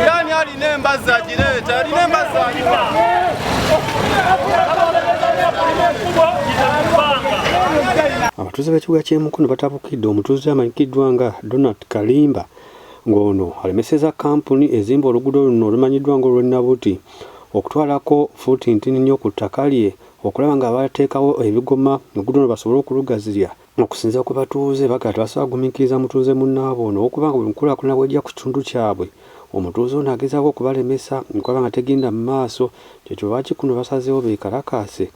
Yani alina embazzi agireeta, alina embazzi. Abatuuze b'ekibuga ky'e Mukono batabukidde omutuuze amanyikiddwa nga Donald Kalimba, ng'ono alemesezza kkampuni ezimba oluguudo luno olumanyiddwa ng'olw'e Nabuti okutwalako fuuti ntini nnyo ku ttaka lye okulaba nga bateekawo ebigoma oluguudo luno basobole okulugazirya. Okusinziira ku batuuze, bagamba tebasobola kugumiikiriza mutuuze munnaabwe ono olw'okuba nga buli nkulaakulana bw'ejja ku kitundu kyabwe, omutuuze ono agezaako okubalemesa okulaba nga tegenda mu maaso. Kyekyo lwaki kuno basazeewo beekalakaase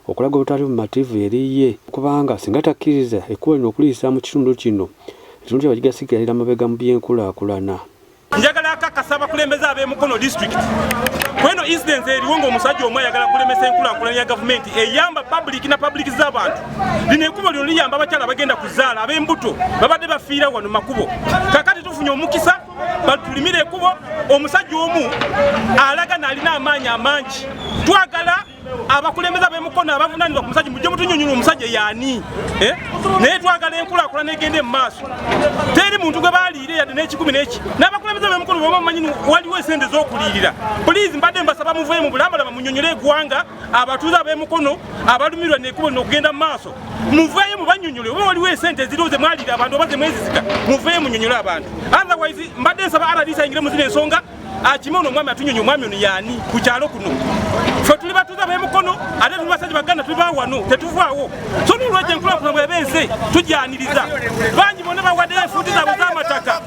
okulaga obutali bumativu eri ye, kubanga singa takkiriza ekkubo lino okuliyisa mu kitundu kino, ekitundu kyabwe kigasigalira mabega mu by'enkulaakulana. Njagala akakasa abakulembeze ab'e Mukono district kweno incidence eriwo ng'omusajja omu ayagala kulemesa enkulaakulana ya gavumenti eyamba public na public z'abantu. Lino ekkubo lino liyamba abakyala abagenda kuzaala, ab'embuto babadde bafiira wano makubo. Kakati tufunye omukisa batulimire ekkubo. Omusajja omu alaga n'alina amaanyi amangi. Twagala abakulembeze ab'emukono abavunanibwa ku musajja mujje mutunyonyula omusajja yaani, eh? Naye twagala enkulaakulana egende mu maaso. Teri muntu gwe baliire yadde n'ekikumi n'eki. N'abakulembeze ab'emukono bweba mumanyi waliwo esente z'okuliirira, pulizi mbadde mbasaba muveeyo mu bulambalamba munyonyole eggwanga. Abatuuze ab'emukono abalumirwa n'ekkubo lino okugenda mu maaso, muveeyo mubanyonyole oba waliwo esente eziriwo ze mwaliira abantu oba ze mwezizika, muveeyo munyonyole abantu. Otherwise mbadde nsaba RDC ayingire mu zino ensonga, akime ono omwami atunyonye omwami ono yaani ku kyalo kuno. Ffe tuli batuuze ab'emukono ate tuli basajja baganda, tuli bawano, tetuvaawo. So nolwekyo enkulaakulana bweba ense tugyaniriza. Bangi bonna bawaddeyo enfuuti zaabwe z'amataka,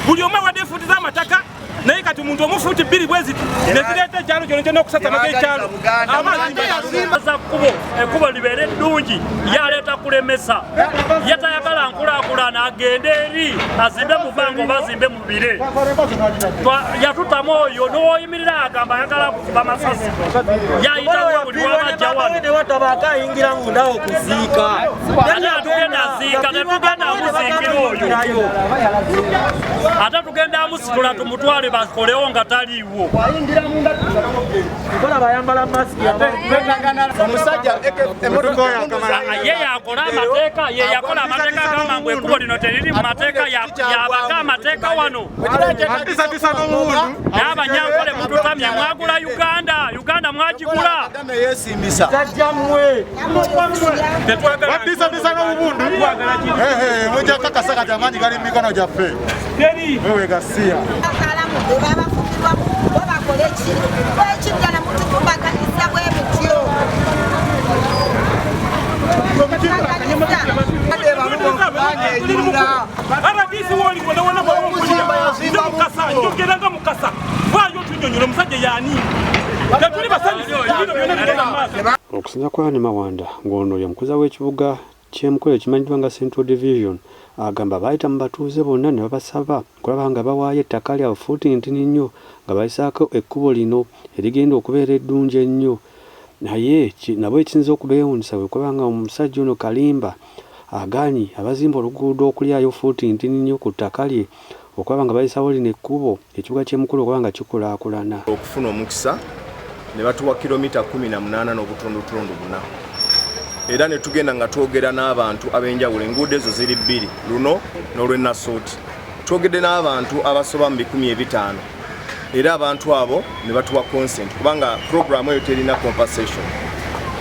buli omu awadde enfuuti z'amataka, naye kati omuntu omu fuuti bbiri bwe ziti ne zireeta ekyalo kyona kyona okusasamaza ekyalo. Amazi kkubo, ekkubo libeere eddungi, yaleeta kulemesa. Ye tayagala nkulaakulana, agende eri azimbe mu bbanga oba azimbe mu bire. Yatutamu oyo n'oyimirira agamba ayagala kukuba masasi, yayitawo buli wabajja wano. Ayingira mundawo kuziika. Ate atugenda aziika, tetugenda amuziikira oyo, ate tugenda amusitula tumutwale bakolewo nga taliiwo. Omusajja. Ye yakola amateeka, ye yakola amateeka agamba ngu ekkubo lino teriri mu mateeka, yabaka amateeka wano. N'abanyankole mututamye, mwagula Uganda, Uganda mwagigula. Yesimbisa. Batisatisa n'obubundu, mujja kakasa kati amaanyi gali mu mikono gyaffe. Wewe gasiya. Bakalamu bwe babafumbirwamu bo bakole ki? Lwaki ddala mutukubaganyiza bwe mutyo? RDC woli wona wona nze Mukasa njogera nga Mukasa, vaayo otunyonyola omusajja yaani. Tetuli basanyufu bino byonna bigenda mu maaso. Okusinziira ku Anne Mawanda, ng'ono ye mukuza w'ekibuga ky'e Mukono ekimanyiddwa nga Central Division, agamba baayita mu batuuze bonna ne babasaba okulaba nga bawaayo ettaka lyabwe fuuti ntini nnyo nga bayisaako ekkubo lino erigenda okubeera eddungi ennyo. Naye nabo ekiyinza okubeewuunyisa bwe kuba nga omusajja ono Kalimba agaanyi abazimba oluguudo okulyayo fuuti ntini nnyo ku ttaka lye okulaba nga bayisawo lino ekkubo, ekibuga ky'e Mukono okulaba nga kikulaakulana. Okufuna omukisa ne batuwa kilomita 18 n'obutundutundu buna, era ne tugenda nga twogera n'abantu ab'enjawulo. Enguudo ezo ziri bbiri, luno n'olw'enasuuti. Twogedde n'abantu abasoba mu 500, era abantu abo ne batuwa consent, kubanga programu eyo terina compensation.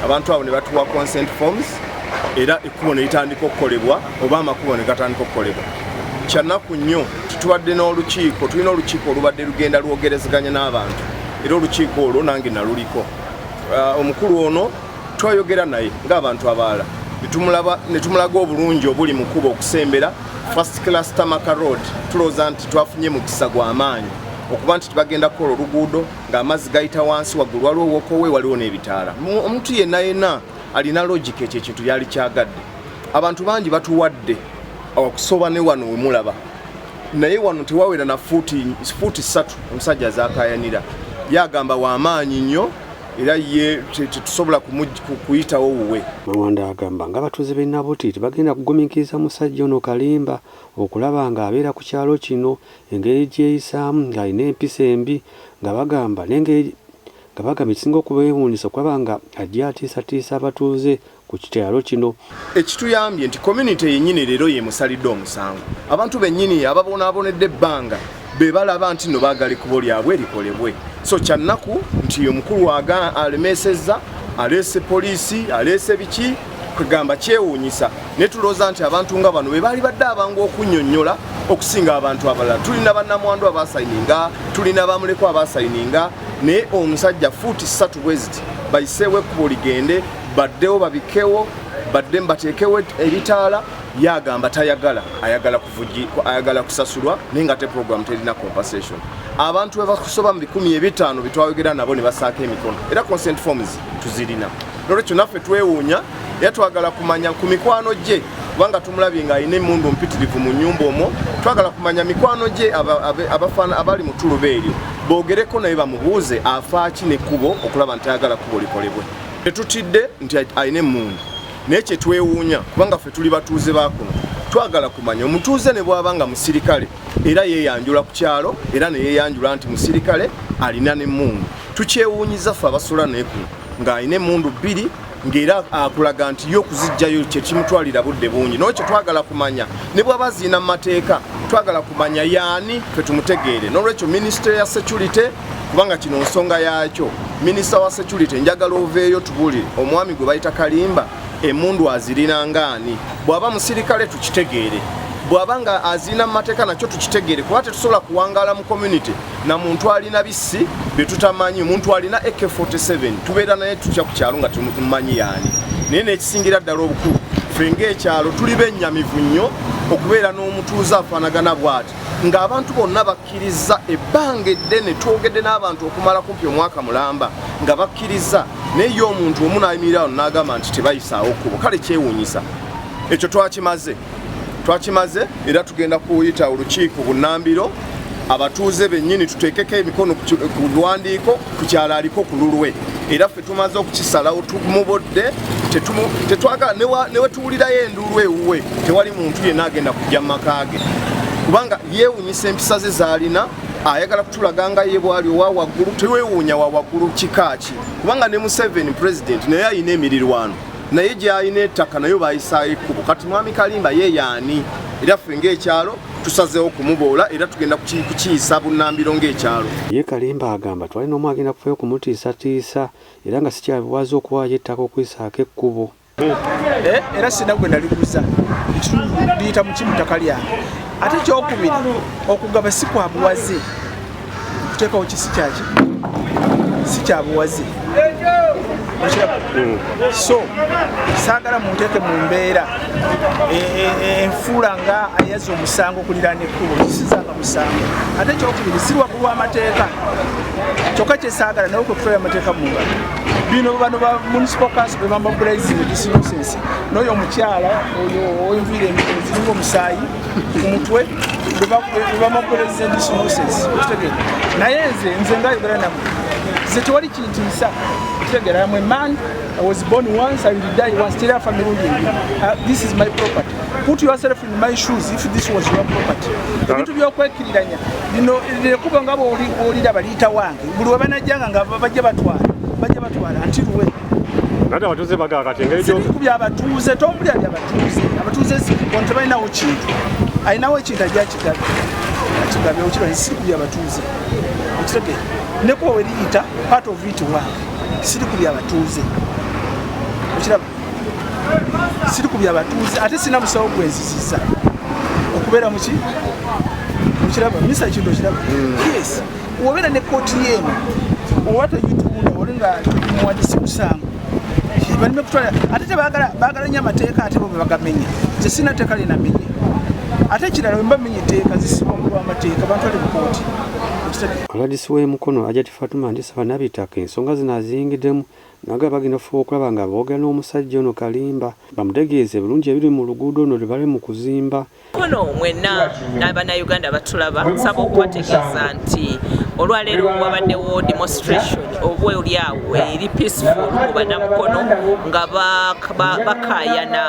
Abantu abo ne batuwa consent forms, era ekkubo ne litandika okukolebwa, oba amakubo ne gatandika okukolebwa. Kyanaku nnyo, titubadde n'olukiiko, tulina olukiiko olubadde lugenda lwogerezeganya n'abantu, era olukiiko olwo nange naluliko. Omukulu ono twayogera naye ng'abantu abalala, ne tumulaga obulungi obuli mu kkubo okusembera first class tarmac road. Tulowooza nti twafunye mukisa gw'amaanyi okuba nti tibagenda kukola oluguudo ng'amazzi gayita wansi, waggulu waliwo walkway, waliwo n'ebitaala. Omuntu yenna yenna alina logic ekyo ekintu yali kyagadde. Abantu bangi batuwadde okusoba ne wano wemulaba, naye wano tewawera na fuuti 3 omusajja azakayanira. Yagamba w'amaanyi nnyo. Era ye tetusobola kuyitawo wuwe. Mawanda agamba ng'abatuuze b'e Nabuti tebagenda kugumiikiriza musajja ono Kalimba okulaba ng'abeera ku kyalo kino engeri gyeyisaamu ng'alina empisa embi nga bagamba n'engeri nga bagamba ekisinga okubeewuunyisa okulaba nga ajja atiisatiisa abatuuze ku kyalo kino. Ekituyambye nti community yennyini leero yemusalidde omusango. Abantu bennyini ababonaabonedde ebbanga be balaba nti nno baagala ekkubo lyabwe likolebwe. So kyannaku nti omukulu alemesezza, aleese poliisi, aleese biki, kwegamba kyewuunyisa. Naye tulowooza nti abantu nga bano be baali badde abangu okunnyonnyola okusinga abantu abalala. Tulina bannamwandu abasayininga, tulina bamulekwa abasayininga, naye omusajja fuuti 3 bwe ziti bayiseewo ekkubo ligende, baddewo babikkewo, badde bateekewo ebitaala. Yagamba tayagala, ayagala kusasulwa, naye nga te program terina compensation. Abantu bwe bakusoba mu 500 bitwayogera nabo ne basaako emikono, era consent forms tuzirina. Nolwekyo naffe twewuunya era twagala kumanya ku mikwano gye, kubanga tumulabye ng'alina emmundu mpitirivu mu nnyumba omwo. Twagala kumanya mikwano gye abali mu ttuluba eryo, boogereko naye bamubuuze afaaki n'ekkubo okulaba nti ayagala kkubo likolebwe. Tetutidde nti alina emmundu, naye kye twewuunya kubanga ffe tuli batuuze ba kuno, twagala kumanya omutuuze ne bw'aba nga musirikale era yeeyanjula ku kyalo, era ne yeeyanjula nti musirikale alina n'emmundu. Tukyewuunyiza ffe abasula naye kuno ng'alina emmundu 2, ng'era akulaga nti ye okuziggyayo kye kimutwalira budde bungi. N'olwekyo twagala kumanya ne bw'aba azirina mu mateeka, twagala kumanya yaani ffe tumutegeere. N'olwekyo minisitule ya security, kubanga kino nsonga yaakyo, minisita wa security njagala oveeyo tubuulire omwami gwe bayita Kalimba emmundu azirina ng'ani. Bw'aba musirikale tukitegeere, bw'aba nga azirina mu mateeka nakyo tukitegeere, kuba tetusobola kuwangaala mu community na muntu alina bissi bye tutamanyi. Omuntu alina AK47 tubeera naye tutya ku kyalo nga tumumanyi yaani? Naye n'ekisingira ddala obukulu, ffe ng'ekyalo tuli bennyamivu nnyo okubeera n'omutuuze afaanagana bw'ati, ng'abantu bonna bakkiriza ebbanga eddene. Twogedde n'abantu okumala kumpi omwaka mulamba nga bakkiriza, naye ye omuntu omu n'ayimirira wano n'agamba nti tebayisaawo kkubo. Kale kyewuunyisa. Ekyo twakimaze era tugenda kuyita olukiiko bunnambiro, abatuuze bennyini tuteekeko emikono ku biwandiiko ku kyalo aliko ku lulwe. Era ffe tumaze okukisalawo, tumubodde, tetwagala ne wetuwulirayo enduulu ewuwe, tewali muntu yenna agenda kujja mu maka ge, kubanga yeewuunyisa empisa ze z'alina. Ayagala kutulaga nga ye bw'ali owa waggulu. Tewewuunya wa waggulu kika ki, kubanga ne Museveni president naye alina emirirwano, naye gy'alina ettaka nayo bayisaayo ekkubo. Kati mwami Kalimba ye yaani? Era ffe ng'ekyalo tusazeewo kumuboola, era tugenda kukiyisa bunnambiro ng'ekyalo. Ye Kalimba agamba twali n'omu agenda kufayo kumutiisatiisa, era nga sikyabiwaza okuwaayo ettaka okuyisaako ekkubo. Era sina gwe naliguza, liyita muki mu ttaka lyange. Ate kyokubiri, okugaba si kwa buwaze, kuteekawo kisi kyaki si kya buwaze. So saagala munteeke mu mbeera enfuula nga ayaza omusango okuliraana ekkubo, kisizanga musango. Ate kyokubiri, si waggulu w'amateeka, kyokka kyesaagala naye okwekutwala amateeka mu ngalo. Bino bano ba municipal council be bamobilizing this nonsense. N'oyo omukyala oyo owenviiri eziringa omusaayi ku mutwe be bamobilizing this nonsense. Okitegeera? Naye nze ngayogera nammwe, nze tewali kintiisa. Okitegeera? I'm a man, I was born once, I will die once. Teri afa mirundi ebiri. This is my property. Put yourself in my shoes if this was your property. Ebintu by'okwekiriranya bino lekuba nga bw'oliraba liyita wange, buli we banajjanga nga bajja batwala, bajja batwala nti luwe. Nate abatuuze bagala kati engeri ku byabatuuze tombulira byabatuuze. Abatuuze ono tebalinawo kintu, alinawo ekintu ajja akigabe, akigabe. Okiba siri ku byabatuuze, okitegeera? Ne kuba we liyita part of it wange, siri ku byabatuuze. Okiraba? Siri ku byabatuuze, ate sina musawo gwenziziza okubeera muki. Okiraba misa ekintu? Okiraba? Yes, obeera ne kooti yeeno oba tegitunda, oli nga muwadisi musango balime kutwala. Ate tebagala, bagala nnyo amateeka, ate bo bebagamenya. Nze sina tteeka lyenamenye. Ate ekirala, bwe mba menya etteeka zisibwa mu lw'amateeka, bantwale mu kooti. Rdc w'e Mukono Hajati Fatuma Ndisaba Nabitaka ensonga zino aziyingiddemu. Nagaba bagenda kufuba okulaba nga boogera n'omusajja ono Kalimba bamutegeeze ebirungi ebiri mu luguudo luno lwe bali mu kuzimba. Kono mwenna n'Abannayuganda batulaba, nsaba okubategeeza nti olwaleero wabaddewo demonstration oba oliawo eri peaceful mu Bannamukono nga bakaayana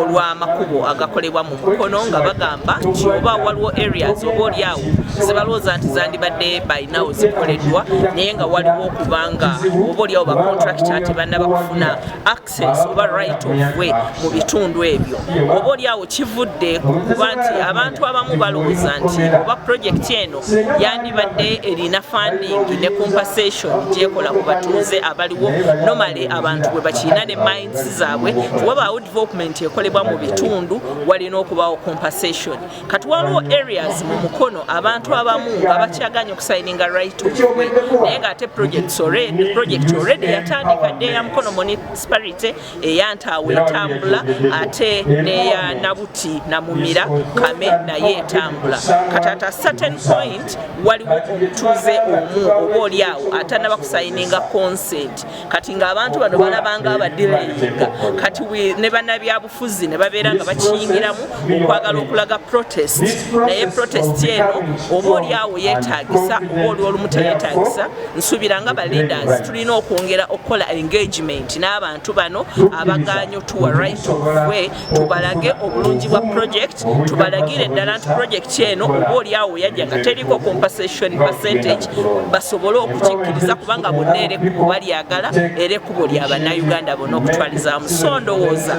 olw'amakubo agakolebwa mu Mukono, nga bagamba nti oba waliwo areas oba oliawo zebalowooza nti zandibadde balinawo zikoleddwa, naye nga waliwo okubanga oba oliawo bacontractor tebannaba kufuna access oba right of way mu bitundu ebyo. Oba oliawo kivudde kuba nti abantu abamu balowooza nti oba project eno yandibadde erina funding ne compensation gyekola ku batuuze abaliwo. Normally abantu bwe bakirina ne minds zaabwe, wabaawo development ekolebwa mu bitundu, walina okubaawo compensation. Kati waliwo areas mu Mukono abantu abamu nga bakyaganya okusayininga right of way, naye ng'ate project already yatandika dde, eya Mukono Municipality, eyantaawo etambula, ate n'eya Nabuti, Namumira, Kame naye etambula. Kati at a certain point waliwo omutuuze omu oba oli awo atanaba kusayininga consent. Kati ng'abantu bano balabanga abadelayinga. Kati ne bannabyabufuzi ne babeera nga bakiyingiramu okwagala okulaga protest, naye protest eno oba oli awo yeetagisa oba oli olumu teyeetagisa. Nsuubira nga ba leaders tulina okwongera okukola engagement n'abantu bano abaganye otuwa right of way, tubalage obulungi bwa project, tubalagire ddala nti project eno oba oli awo yajja nga teriko compensation percentage, basobole okukikkiriza, kubanga bonna era ekkubo balyagala, era ekkubo lya Bannayuganda bonna okutwalizaamu. So ndowooza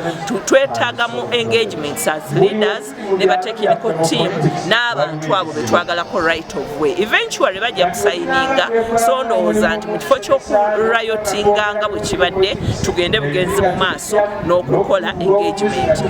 twetaagamu engagements as leaders ne ba technical team n'abantu abo betwagalako right of way. Eventually bajja kusayininga. So ndowooza nti mu kifo ky'okuriotinga nga bwe kibadde, tugende bugenzi mu maaso n'okukola engagement.